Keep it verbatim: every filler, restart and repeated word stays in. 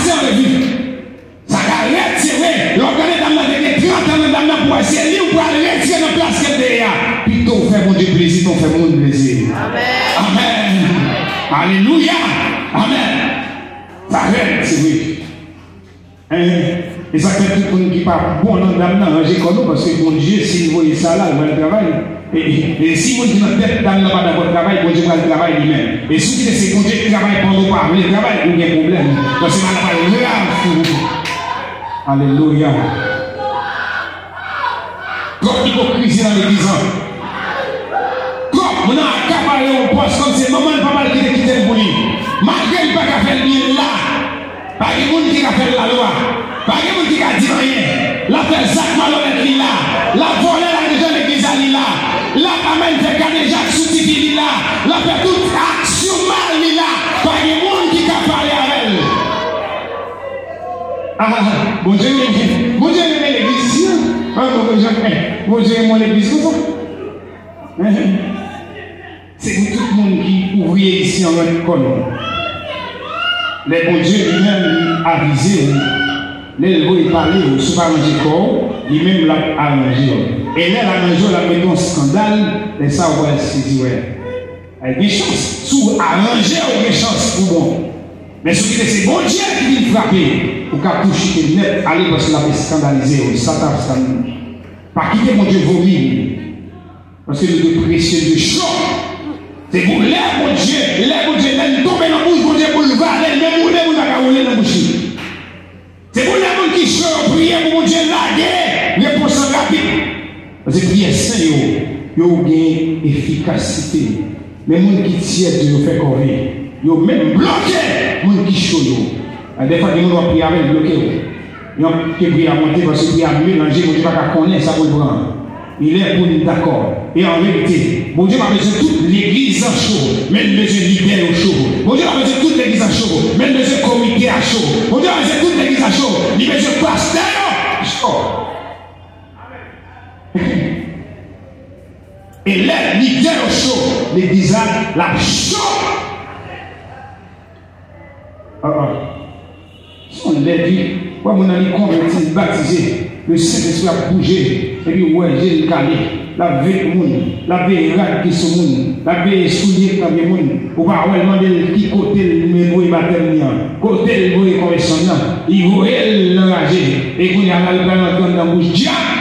Sa anlè vi. Sa ka rèd, se vre. Lè w gade dam nan te gen trant an nan dam nan pou wè se li ou pral retire nan plas ke l te ye a. Pito w fè Bondye plezi ke w fè moun plezi. Amèn. Alelouya. Amèn. Sa rèd, se vre. Hein? E sa k fè tout moun ki pa bon nan dam nan ranje kò nou, paske Bondye, si l voye sa la, l pral travay. E, e, e si moun ki nan tèt dam nan pa dakò travay, Bondye pral travay li menm. E si w kite se Bondye ki travay pandan w pa vle travay, ou gen pwoblèm. Paske bagay la pral grav pou ou. Alelouya. Twòp ipokrizi nan legliz lan. Twòp moun nan akapare yon pòs kòm se manman l, papa l ki te kite l pou li. Malgre li pa ka fè l byen, l la. Pa gen moun ki ka fè l lalwa. Pa gen moun ki ka di l anyen. L ap fè zak malonèt li la. L ap vòlè lajan legliz la li la. L ap amèn fè kadejak sou tifi li la. L ap fè tout aksyon mal li la. Pa gen moun ki ka pale avè l. Ah, Bondye renmen, Bondye renmen legliz isit. Ah, Bondye, eh, Bondye renmen legliz konsa. Eh, se pou tout moun ki ouvriye isit an rèt kò nou. Lè Bondye li menm li avize w, lè l voye pale w, si w pa ranje kò w, li menm l ap aranje w. E lè l aranje w, l ap mete yon eskandal, lè sa w pral sezi wè. Ay, gen chans, si w aranje w, gen chans pou bon. Men si w kite se Bondye ki vin frape, ou ka tou chite nèt ale paske l ap eskandalize w. Sa t ap sa nou. Pa kite Bondye vomi w. Paske nou dwe presye, nou dwe cho. Se pou lè Bondye, lè Bondye, lè n tonbe nan bouch Bondye pou l vale l, menm woule pou l pa ka woule nan bouch li. Se pou lè moun ki cho yo priye pou Bondye lage repons lan rapid. Paske priyè sen yo, yo gen efikasite. Men moun ki tyèd yo, yo fè kòve. Yo menm bloke moun ki cho yo. Dèfwa gen moun w ap priye avè l bloke w. Yon ke priye a monte paske priye a melanje, Bondye pa ka konnen sa pou l pran. Li lè pou n dakò. E an verite, Bondye pa bezwen tout legliz lan cho, men l bezwen lidè yo cho. Bondye pa bezwen tout legliz lan cho, men l bezwen komite a cho. Bondye pa bezwen tout legliz lan cho, li bezwen pastè yo cho. E lè lidè yo cho, legliz la, l ap cho. Ah, ah. Se yon lèd wi. Wè moun nan li konvèti, li batize. Le Sentespri ap bouje. Epi w wè je l kale. L ap veye moun. L ap veye rad ki sou moun. L ap veye soulye k nan pye moun. Ou pa wè l mande l ki kote l voye batèm li an. Kote l voye konvèsyon l lan. Li voye l anraje. E kounye a la, li pral rantre anndan bouch dyab.